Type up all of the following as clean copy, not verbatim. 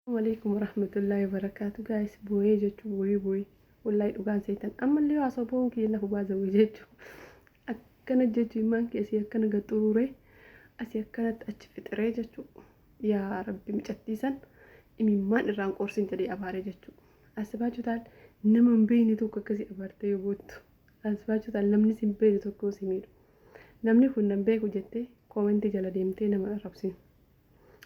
Alaikum warahmatullahi wabarakatuh, guys. Booyee jechuun booyee booyee, wallahi dhugaan seetan ammallee haasoo boon kiyya lafa baasa jechuun akkana jechuun ilmaan keessi akkana gaxuuree asii akkanatti achi fixiree jechuu. Yaa Rabbi, micattiisan imimmaan irraan qorsin jedhee abaaree jechuu. Asibaachutaan nama hin beekne tokko akkasii abaartee yoo boottu, asibaachutaan namni si hin beekne tokko si miidhu, namni kun nan beeku jettee koomentii jala deemtee nama arrabsin.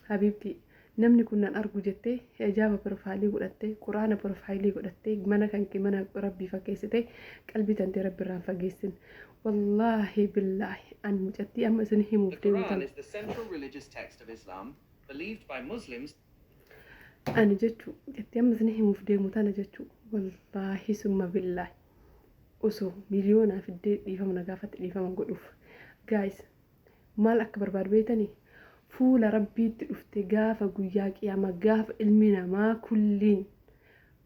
Habiibtii, namni kun nan argu jettee hijaaba profile godhattee, Quraana profile godhattee, mana kan kee mana Rabbii fakkeessitee qalbii tantee Rabbi irraan fageessin. Wallaahi billaahi, an mucattii amma isin himuuf The deemu Quran tana is the central religious text of Islam, believed by Muslims ani jechuu jettee amma isin himuuf deemu tana jechuu, wallaahi summa billaahi, osoo miliyoonaa fiddee dhiifama na gaafatti dhiifama godhuuf. Guys, maal akka barbaadu beektanii? Fuula Rabbiitti dhufte gaafa guyyaa qiyaamaa, gaafa ilmi namaa kulliin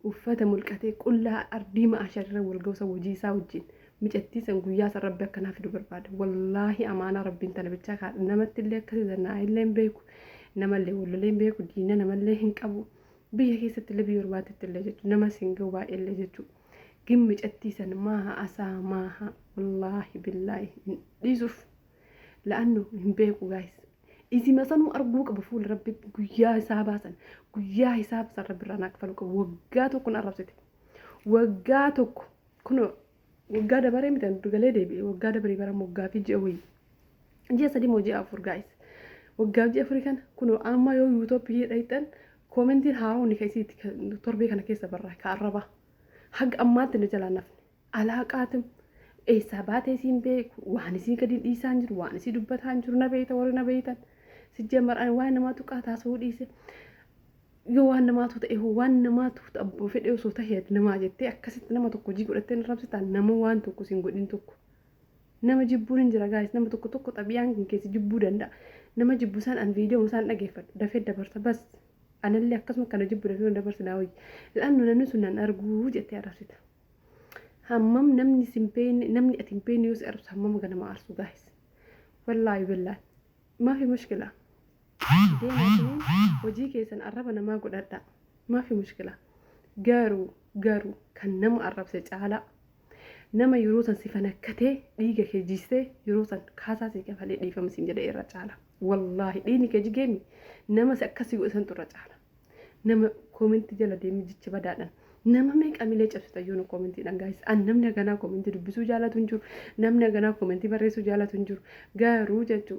uffata mulqatee qullaa ardii ma'asharirra wal ga'usa hojii isaa wajjin, micattii san guyyaa san Rabbi akkanaa fidu barbaada. Wallaahi, amaanaa Rabbiin tana bichaa kaadha. Namatti illee akkasii zanna'aa illee hin beeku, namallee wallolee hin beeku, diina namallee hin qabu, biyya keessatti illee biyya ormaatitti illee jechuudha, namas hin ga'u baay'ee illee jechuudha. Gin micattii san maaha asaa maaha, wallaahi billaahi, hin dhiisuuf la'annu hin beeku. Guys, isima sanuu arguu qaba fuula Rabbitti guyyaa isaa baasan, guyyaa hisaaba san Rabbi irraa naa kafalu qabu. Waggaa tokko na arrabsite, waggaa tokko. Kunoo waggaa dabaree miti, an galee deebi'e waggaa dabaree bara waggaa fi ji'a wayii, ji'a 3 moo ji'a 4. Guys, waggaa ji'a 4 kana kunoo amma yoo yuutoopii dhayxan koomentiin haaroon ka isiiti torbee kana keessa barraa ka arrabaa haga ammaatti na jalaa nafne. Alaaqaatim eessaa baatee siin beeku, waan isii gadi dhiisaa hin jiru, waan isii dubbataa hin jiru. Na beeyta, warri na beeytan sijjamar ani waan namaa tuqaa taasisuu dhiise. Yoo waan namaatu ta'e hoo, waan namaatu abboo fedhe osoo ta'e namaa jettee akkasitti nama tokko hojii godhattee na rabsitaa? Nama waan tokko siin godhin tokko nama jibbuun hin jira, guys. Nama tokko tokko xabiyaan kan keessi jibbuu danda'a. Nama jibbu isaan an viidiyoo isaan dhageeffadhu dafee dabarsa bas. Anallee akkasuma kana jibbu dafee dabarsa naa wayyi la'annu namni sun nan arguu jettee arrabsita. Hammam namni sin beekne, namni ati hin beekne yoo si arrabsu hammam ganama aarsu, guys? Wallaahi billaahi, maafi mushkila deemaa hojii keessan arraba namaa godhadha, maafi mushkila. Garuu kan nama arrabse caalaa nama yeroo san si fanakkatee dhiiga kee jiisee yeroo san kaasaa si kafalee dhiifama siin jedhe irra caala. Wallaahi, dhiigni kee jigeemi nama si akkasii godhe santu irra caala. Nama koomentii jala deemee jecha badaadhaan nama meeqa milee cabsita yoo koomentiidhaan. Guys, an namni haganaa koomentii dubbisuu jaalatu hin jiru, namni haganaa koomentii barreessuu jaalatu hin jiru. Garuu jechuu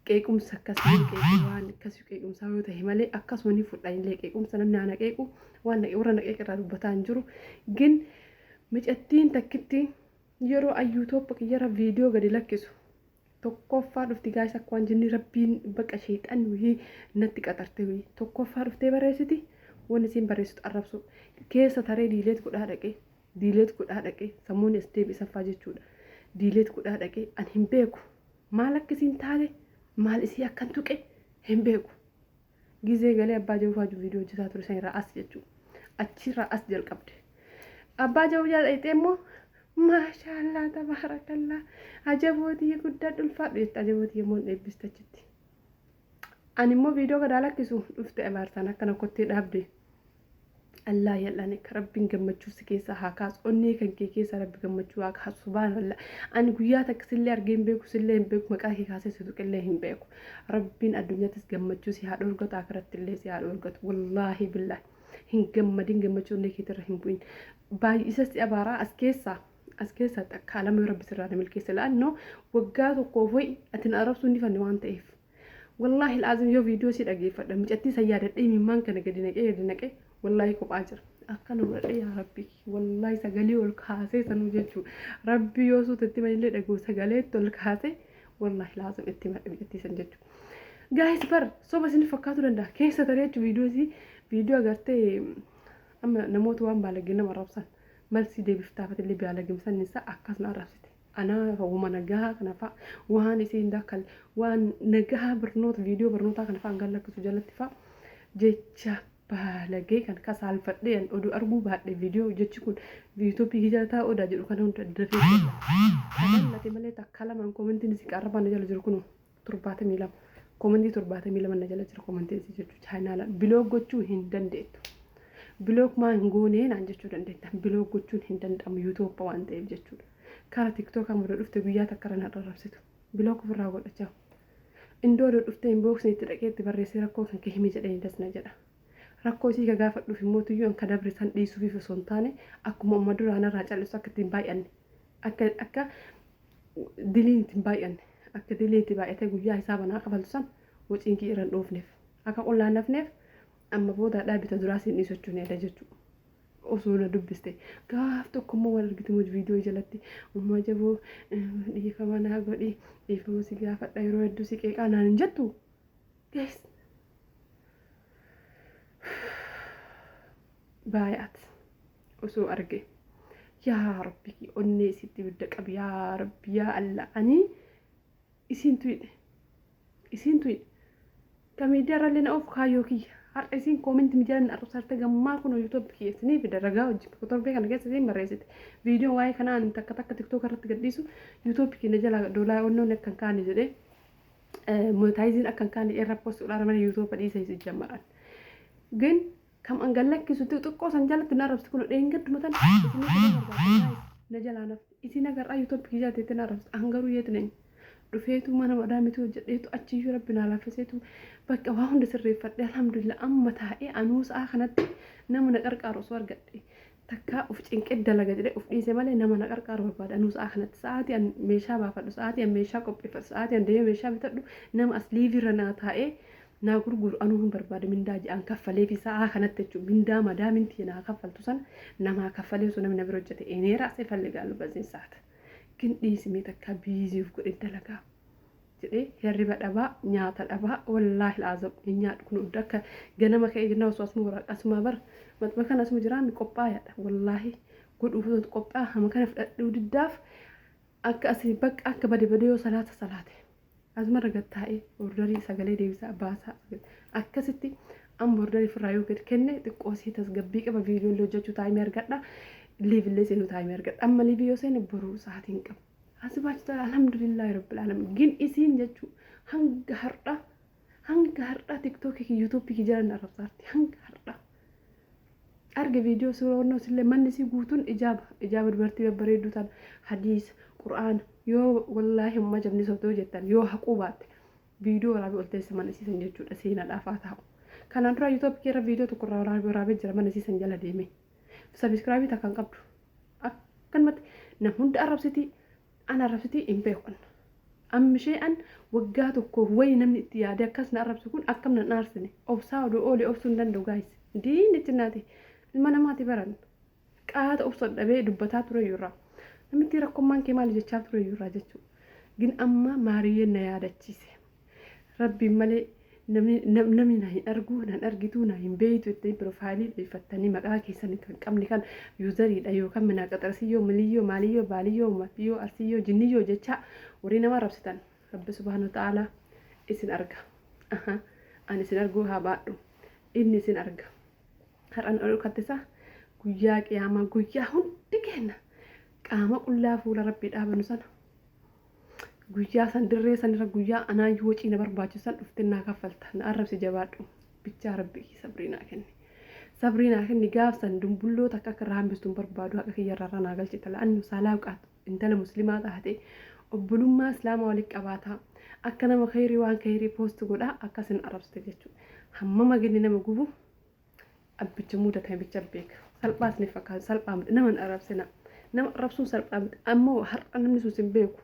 qeequmsa akkasii qeequ, waan akkasii qeequmsaa yoo ta'e malee akkasuma ni fudha illee. Qeequmsa namni ana qeequ waan warra na qeeqa irraa dubbataa hin jiru. Gin micattiin takkitti yeroo ayyuutooppa kiyyara viidiyoo gadi lakkisu tokkoffaa dhufti, guys, akka waan jinni Rabbiin baqa sheexan wayii natti qaxarte wayii tokkoffaa dhuftee barreessiti. Wanni isiin barreessitu arrabsu keessa taree delete godhaa dhaqee, delete godhaa dhaqee, sammuun as deebisaffaa jechuudha. Delete godhaa dhaqee an hin beeku maal akka isiin taate, maal isii akkan tuqe hin beeku. Gizee galee abbaa jawufaa viidiyoo hojjetaa ture san irraa as jechuudha, achirraa as jalqabde. Abbaa jawuu jala dhaqxee immoo "Maashaallah, tabaarakallaa, ajabootii guddaa dhulfaadhu" jette. Ajabootii immoo hin eebbiste achitti. Ani immoo viidiyoo gadaa lakkisu dhufte abaartaan akkana kottee dhaabde. Allah yal'aan akka Rabbiin gammachuu si keessaa haa kaasu, onnee kan kee keessaa Rabbi gammachuu haa kaasu. Subhaanallah, ani guyyaa takka sillee argee hin beeku, sillee hin beeku, maqaa kee kaasee si tuqillee hin beeku. Rabbiin addunyaattis gammachuu si haa dhoorgatu, akiratti illee si haa dhoorgatu. Wallaahi billaahi, hin gammadin, gammachuu onnee keetirra hin bu'in. Baay'isa si abaaraa as keessaa takkaa lama yoo Rabbi sirraa na milkeesse la'annoo waggaa tokkoof wayi ati na arrabsuu hin dhifanne waan ta'eef. Wallaahi laazim, yoo viidiyoo si dhageeffadha micattii san yaadadhee imimmaan kana gadi naqee gadi naqee, wallaahi kophaa jira. Akkana godhadhee, yaa Rabbi, wallaahi sagalee ol kaasee sanuu jechuu Rabbi yoo suuta itti malillee dhaga'u sagaleetti ol kaasee, wallaahi laazim itti himadhe micattii san jechuu. Guys, bar soba isin fakkaatu danda'a. Keessa taree jechuun viidiyoo isii viidiyoo agartee amma namoota waan baalagee nama arrabsan malsii deebiftaafatellee baalagimsan isaa akkasuma arrabsite. Anaa wama nagahaa kana fa'a waan isiin dakkal waan nagahaa barnoota viidiyoo barnootaa kana fa'a hangan lakkisu jalatti fa'a jecha baalagee kan kasaalfadhee an oduu arguu baadhe viidiyoo jechi kun yuutuubii jala taa'u odaa jedhu kana hunda dafee jala kadhallate malee takka lamaan koomentiin isii qarrabaan jala jiru kun 72. Koomantii 72 na jala jira, koomantii isii jechuu chaayinaalaan block gochuu hin dandeettu. Block maa hin goonee naan jechuu dandeetta. Block gochuun hin danda'amu yuutuuba waan ta'eef jechuudha. Kara tiktookaa muda dhufte guyyaa takka irra na arrabsitu. Block ofirraa godhachaa. Indoo odoo dhuftee inboxii itti dhaqee itti barreessee rakkoo kan kee himi jedhee das na jedha. Rakkoo isii ka gaafadhuuf immoo tuyyuu an ka dabre san dhiisuufiif osoo hin taane, akkuma amma duraa narraa callisu, akka ittiin baay'anne, akka diliin ittiin baay'anne, akka diliin itti baay'atee guyyaa isaa banaa kafaltu san waciin kiyya irra hin dhoofneef, akka qullaan hafneef amma booda dhaabita duraa siin dhiisu jechuun yaada jechuudha. Osoo na dubbiste gaaf tokko immoo wal argite immoo viidiyoo jalatti ummaa jaboo dhiifama naa godhi, dhiifama si gaafadha, yeroo hedduu si qeeqaa naan hin jettu. Guys, baayaat osoo arge, yaa rabbi, onnee isitti ibidda qabi, yaa rabbi, yaa Allah. Ani isiin tuyne, isiin tuyne ka miidiyaa irrallee na oofu kaayyoo kiyya. Har'a isiin koominti miidiyaa na arrabsarte gammaa kun yuutuubi kiyya isinii fida ragaa wajjin. Torbee kana keessa isiin barreessite viidiyoo waa'ee kanaa ani takka takka tiktook irratti gadhiisu yuutuubi kiyya jala doolaa onnoon akka hin kaane jedhee, monetizeiin akka hin kaane irra post godhaa malee yuutuuba dhiisa isin jammaran. Gin kam an gallakkisutti xiqqoo san jalatti na arrabsi. Kun dheengadduma tan isinii fiduu barbaadde na jalaa nafti. Isin agarraa yuutuubi kiyya teetti na arrabsi. An garuu yeetneen dhufeetu mana madaamitu hojjedheetu achiyyuu rabbi naa laaffiseetu bakka waa hunda sirreeffadhe, alhamdulillah. Amma taa'ee anuu sa'a kanatti nama na qarqaaru osoo argadhe takkaa uf cinqee dalaga jedhee uf dhiise malee nama na qarqaaru barbaada. Anuu sa'a kanatti sa'aatii an meeshaa baafadhu, sa'aatii an meeshaa qopheeffadhu, sa'aatii an deemee meeshaa bitadhu, nama as liiviirra naa taa'ee naa gurguru anuu hin barbaade. Mindaa ji'aan kaffalee fi sa'aa kanatti jechuun mindaa madaaminti naa kaffaltu sana namaa kaffalee osoo namni na bira hojjete eneera asee falligaalu baziin sa'aata. Gin dhiisimee takkaa busy uf godhe dalagaa jedhee hirriba dhabaa, nyaata dhabaa, wallaahi laazam hin nyaadhu. Kun hunda akka ganama ka'ee jennaa osoo asuma waraaqa asuma bara maxba kana asuma jiraanni qophaayaadha, wallaahi godhuuf osoo qophaa'aa hama kana fudhadhuu diddaaf akka asii bakka akka bade bade yoo salaata salaate asuma irra gad taa'ee orderii sagalee deebisaa baasaa akkasitti. Amma orderii ofirraa yoo gad kenne xiqqoo sii tasgabbii qaba, viidiyoo illee hojjechuu timeii argadha, live illee seenuu timeii argadha. Amma live yoo seene boruu sa'aatiin qaba. Asibaachi alhamdulillahi rabbil alamin. Gin isiin jechuu hanga har'a, hanga har'a tiktookii fi yuutuubii ki jiran arrabsaarti hanga har'a. Arge viidiyoo suuraa onnoo illee manni isii guutuun ijaaba ijaaba dubartii babbareedduu tana, hadiisa, qur'aana. Yoo wallaahi umma jabni sobdoo jettan, yoo haquu baatte viidiyoo waraabee ol teessa mana isiisan jechuudha, seenaadhaaf haa ta'u. Kanaan dura yuutuubii irra viidiyoo tokko irraa waraabee waraabee jira mana isiisan jala deeme. Subscribeii takka hin qabdu. Akkanumatti nam hunda arrabsitii, an arrabsitii hin beeku. Amma ishee an waggaa tokkoof wayi namni itti yaadee akkas na arrabsu kun akkam nan aarsine. Obsaa odoo oolee obsuu hin danda'u, guys. Diinni itti naati ilma namaati baran. Qaata obsa dhabee dubbataa ture irraa. Namitti rakkoommaan kee maali jechaa ture irraa jechuudha. Gin amma maariyyeen na yaadachiise. Rabbiin malee namni na hin argu, na hin argitu, na hin beeytu jettanii profileii dhoyfattanii maqaa keessan kan qabne kan useriidha yookaan minaa qaxarsiyyoo, miliyyoo, maaliyyoo, baaliyyoo, matiyyoo, arsiyyoo, jinniyyoo jechaa warri nama arrabsitan, Rabbi subhaanahu wa ta'ala isin arga. Ani isin arguu haa baadhu. Inni isin arga. Har'an ol kattisa guyyaa qiyaamaa, guyyaa hundi kenna qaama qullaa fuula Rabbii dhaabanu sana, guyyaa san dirree sanirra, guyyaa anaayyuu wacii na barbaachisan dhuftee naa kaffalta. Na arrabsi, jabaadhu bichaa. Rabbi sabrii naa kenni, sabrii naa kenni. Gaaf san dumbulloo takka akka irraa hambistu hin barbaadu. Haqa kiyya irraa naa galchita la'annu saalaa qaatu intala muslimaa taate obbolummaa islaamaa walitti qabaataa akka nama khayrii waan khayrii post godhaa akkasin arrabsite jechuudha. Hammama ginni nama gubu abbicha mudatame bicha beeka. Salphaas ni fakkaata, salphaa miti. Nama hin arrabsina. Nama arrabsuun salphaa miti. Ammoo har'a namni sun sin beeku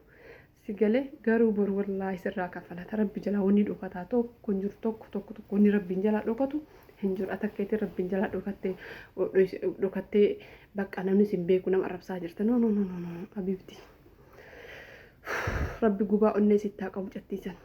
si galee garuu boru wallaahi sirraa kaffalata. Rabbi jalaa wanni dhokataa tokko hin jiru, tokko tokko tokko wanni rabbiin jalaa dhokatu hin jiru. Ati akka itti rabbiin jalaa dhokattee dhokattee bakka namni sin beeku nama arrabsaa jirta. No, no, no, no, no, abibti, rabbi gubaa onnee sitti haa qabu cattiisan.